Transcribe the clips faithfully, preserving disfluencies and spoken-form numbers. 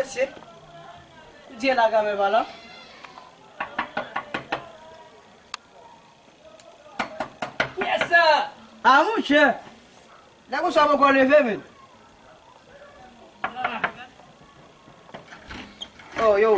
Mesye, ou di la kamera la? Yes sir. Ah, monchè. Lè konsa poko leve, men. Oh, yo.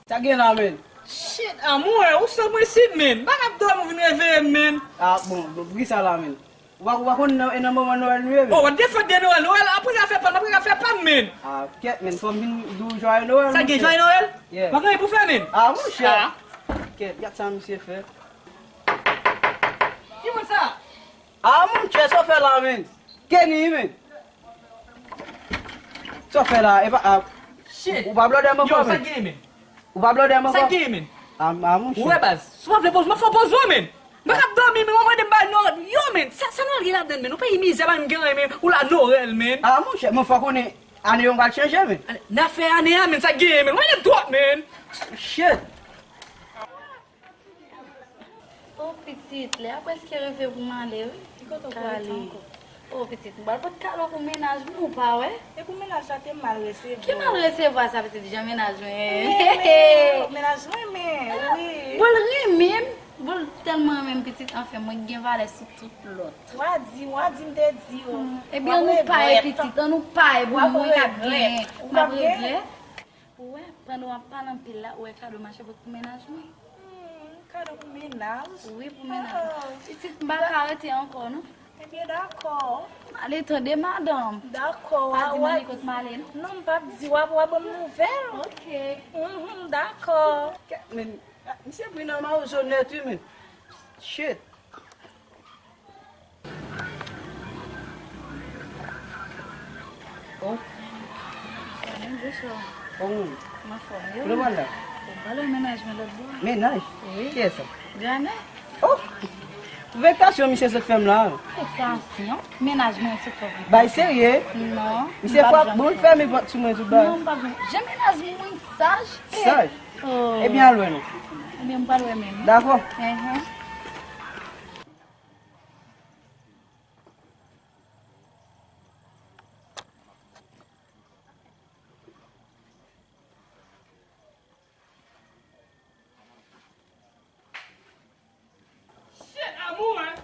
Sa gen la, men? Shit, amour, ou san prensip, men. M pa kab dòmi, ou vin reveye m, men. Ah, bon, bon, poukisa la, men? Ou pa, ou pa konn nan, e nan moman Nwèl nou ye, men? Oh, what the fuck de Nwèl? Nwèl, apre afè pa m, apre afè pa m, men. Ah, kèt, men, fò m vin di w jwaye Nwèl, monchè. Sa gen jwaye Nwèl? Yeah. Pa gen anyen pou fè, men. Ah, monchè. Ah. Kèt, gad sa misye fè. Ki moun sa? Ah, monchè, sa w fè la, men? Kenny, men. Sa w fè la, e pa, ah, shit. Ou pa blòdè m ankò, men? Yo, sa gen, men? Ou pa blòdè m ankò? Sa gen, men? Ah, ah, monchè. Ou wè baz, si w pa vle poz, m ap fè w poz ou, men. M pa kab dòmi, men, w ap mande m bay Nwèl. Yo, men, sa, sa Nwèl gen ladann, men? Nou peyi mizè, pa menm gen anyen, men, ou la Nwèl, men. Ah, monchè, men fò w konnen, ane yo pral chanje, men. N a fè ane a, men, sa gen, men. Ou mande m twòp, men. Shit. Oh, pitit, lè a prèske rive pou m ale, wi. Ki kote w pral ankò? Oh, pitit, m pral pote kado pou mennaj mwen, ou pa wè? E pou mennaj la te mal resevwa. Ki mal resevwa sa, pitit, jan mennaj mwen? Renmen, mennaj mwen renmen, wi. Bon, l renmen m, bon, l tèlman renmen m, pitit, anfen, mwen gen valè sou tout lòt. Wa di, wa di m te di w. Hmm, ebyen, annou pare, pitit, annou pare pou mwen k ap genyen. M ap regrèt. Ou wè, pandan w ap pale anpil la, ou wè kado m achte pou, pou mennaj mwen. Hmm, kado pou mennaj? Wi, pou mennaj mwen. Oh. Pitit, m pa ka rete ankò, non. Ebyen, dakò. M ale tande madanm. Dakò, pa di manmi kot m ale, non. Non, m p ap di, w ap, w ap ban m nouvèl. Ok. Mhm, dakò. Kè, men, misye pran nan mawozo nèt, wi, men. Shit. Oh. Bonjou, Charles. Kòman w ye? M anfòm, e ou? Kote w pral la? M pral wè mennaj mwen lòt bò a. Mennaj? Wi. Kiyès sa? Granè. Oh! Afektasyon misye sot fè m la. Afektasyon? Mennaj mwen sot fè m. Bay serye? Non. Misye fwa bon, l fèmen pòt sou mwen tout bagay. Non, m p ap janm. Jan mennaj mwen saj. Saj? Oh. Ebyen, al wè non. Ebyen, m pral wè menm. Dakò. Enhen. Shit, amour, hein?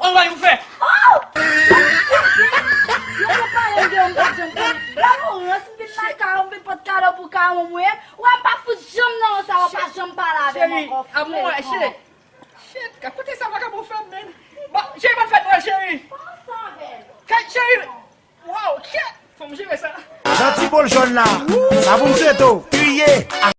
Anmwey, ou fè? Oh! Yo te pale m de yon gad jan m konnen. Lamourans, m vin lakay ou, m vin pote kado pou kay ou, mwen. Ou wè m pa fout janm nan sa, ou pa janm pale avè m ankò. Shit, amour, shit. Shit, ka kote sa vagabon fè m, men. Bon, cheri, bòn fèt Nwèl, cheri. Kòman sa, bèl? Kay, cheri. Wow, kèt. Fò m jere sa. Nan ti bòl jòn la, sa pou m swete w, kriye.